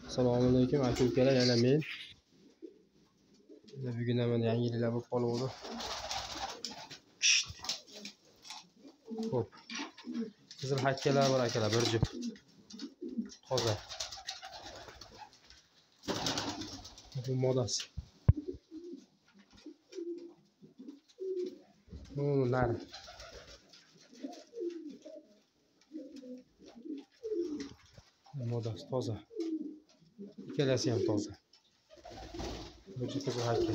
Assalomu alaykum aka ukalar, yana men. Bugun ham yangiliklar bo'lib qoluvdi. Xo'p. Qizil hakkalar bor akalar, bir juft. Toza. Bu modasi. Bu nar. Modasi toza. Ikkalasi ham toza. Bir juft qizil hakka.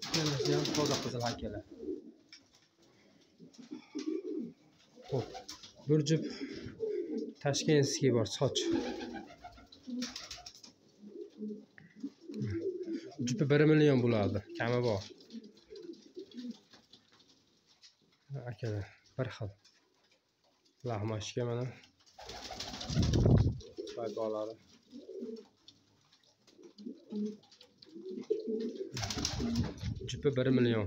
Ikkalasi ham toza qizil hakkalar. Xo'p, bir juft Tashkentskiy bor, soch. Jupi 1 million bo'ladi, kami bor. Akalar, bir xil. Lahmashga mana paypolari. Jupi 1 million.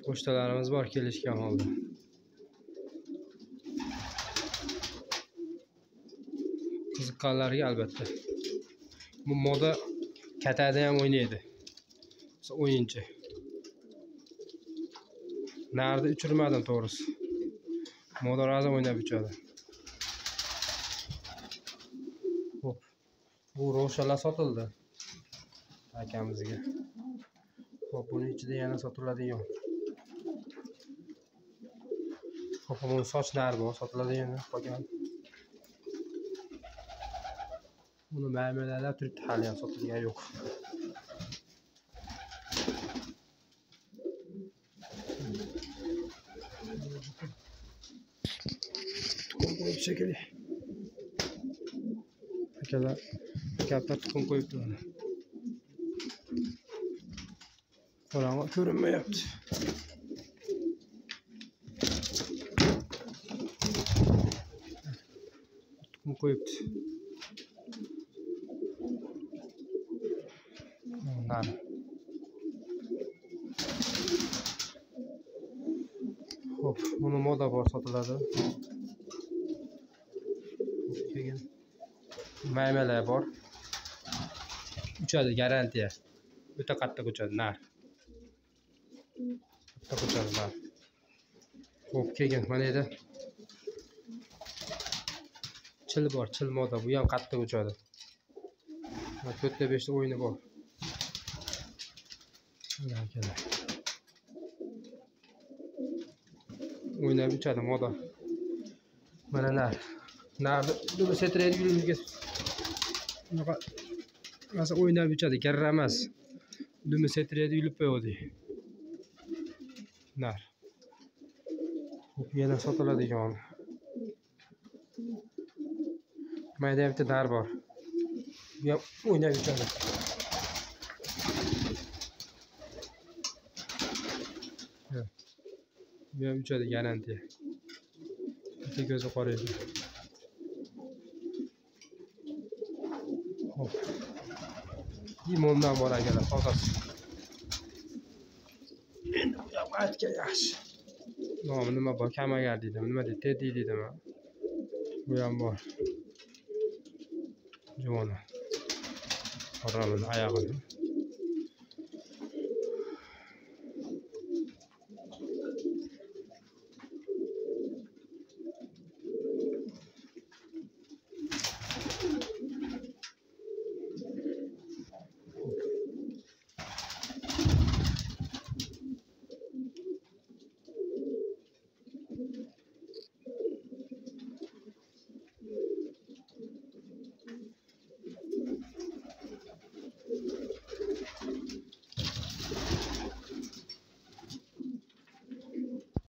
Pochtalarimiz bor kelishgan holda. Qiziqqanlarga albatta. Bu moda katada ham o'ynaydi. O'yinchi. Narni uchirmadim to'g'risi. Moda razm o'ynab uchadi. Xo'p. Bu roshalar sotildi akamizga. Xo'p, buning ichida yana sotiladigan. Xo'p, buni soch nar bor, sotiladi yana qolgan. Buni maymalar turibdi, hali ham sotilgan yo'q. Tuxum qo'yib shekilli. Akalar, katta tuxum qo'yibdi mana. Qorong'i ko'rinmayapti. Tuxum qo'yibdi. Nar. Xo'p, buni moda bor sotiladi. Keyin maymalar bor. Uchadi, garantiya. O'ta qattiq uchadi, nar. Qattiq uchadi, nar. Xo'p, keyin mana yerda chil bor, chil moda, bu ham qattiq uchadi. 4 ta 5 ta o'yini bor. O'ynab uchadi moda. Mana nar. Narni setiraydi yulimizga. Bunaqa rosa o'ynab uchadi, garra emas. Dumi setiraydi, yulib qo'yadi. Nar. Xo'p, yana sotiladigan. Mayda bitta nar bor. Bu ham o'ynab uchadi. Bu ham uchadi, garantiya. Bitta ko'zi qoraydi. Xo'p. Limondan bor akalar, tozasi. Endi bu ham aytgan yaxshi. Nomi nima bor? Kamagar deydimi? Nima deydi? Teddy deydimi? Bu ham bor. Juvona. Qoramini oyog'ini.